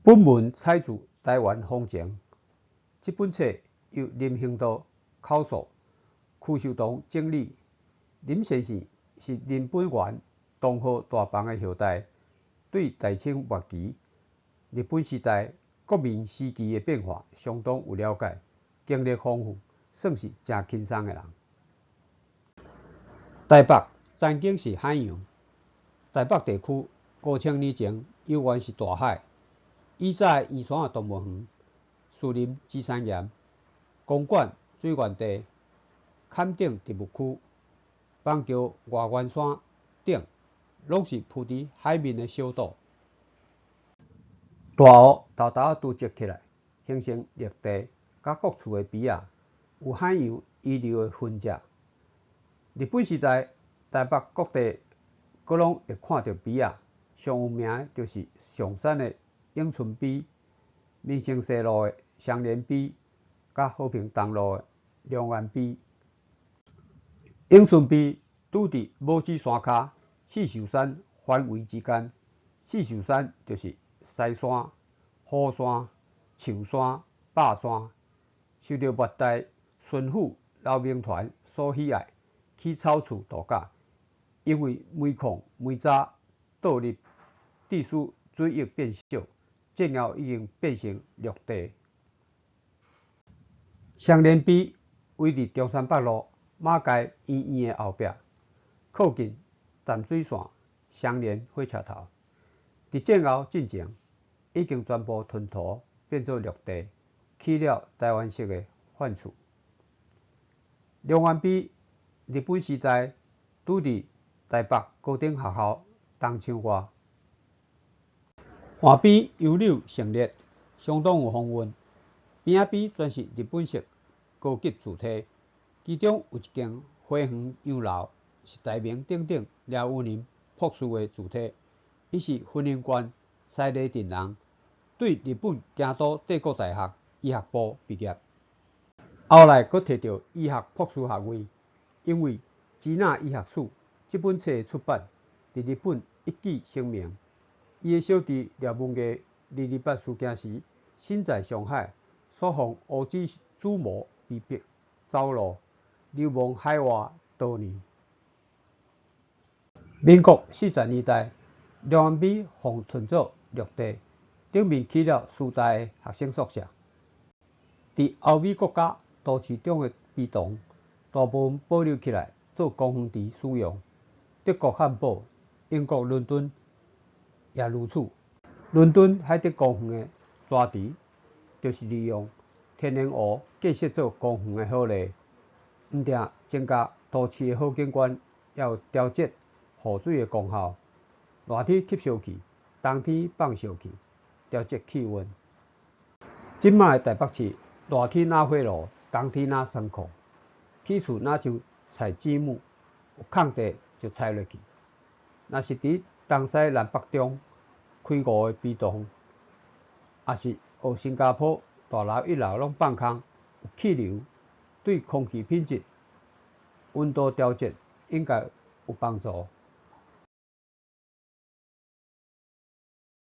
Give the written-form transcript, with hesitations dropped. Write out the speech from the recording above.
本文採自《台灣風情》這本冊由林興道口述，柯秀堂整理。林先生是林本源東和大房的後代，對大清末期、日本時代、國民時期的變化相當有了解，經歷豐富，算是誠輕鬆的人。台北曾經是海洋，台北地區5000年前猶原是大海。以早的圓山動物園、士林芝山岩、公館水源地、崁頂植物區、板橋外圓山等，攏是浮佇海面的小島。大湖沓沓仔堆積起來，形成陸地，佮各處的埤仔，有海洋遺留的痕跡。日本時代，台北各地閣攏會看著埤仔，上有名的就是松山的永春埤、民生西路的雙連埤，佮和平東路的龍安埤。永春埤拄佇帽子山跤四獸山範圍之間，四獸山就是獅山、虎山、象山、霸山，受著末代巡撫劉銘傳所喜愛，起草厝度假。因為煤礦煤渣倒入，致使水域變少，戰後已經變成陸地。雙連埤位佇中山北路馬偕醫院的後壁，靠近淡水線雙連火車頭。佇戰後進前，已經全部吞塗變做綠地，起了台灣式的飯厝。龍安埤日本時代拄佇台北高等學校東牆外，岸邊楊柳成列，相當有風韻。邊仔邊全是日本式高級住宅，其中有一間花園洋樓，是大名鼎鼎廖文林博士的住宅。伊是雲林縣西螺鎮人，對日本京都帝國大學醫學部畢業，後來閣提著醫學博士學位。因為《支那醫學史》這本冊的出版，佇日本一舉成名。伊的小弟廖文毅，二二八事件時身在上海，所予烏茲主謀被迫走路，流亡海外多年。民國40年代，龍安埤予吞做綠地，頂面起了師大的學生宿舍。佇歐美國家都市中的埤塘，大部分保留起來做公園池使用。德國漢堡、英國倫敦也如此。倫敦海德公園的蛇池，就是利用天然湖建設做公園的好例。毋但增加都市的好景觀，也有調節雨水的功效。熱天吸燒氣，冬天放燒氣，調節氣溫。這擺的台北市，熱天若火爐，冬天若霜庫，起厝若像菜子母，有空地就踩落去。若是佇東西南北中開五个埤塘，抑是學新加坡大樓一樓攏放空，有氣流，對空氣品質、溫度調節應該有幫助。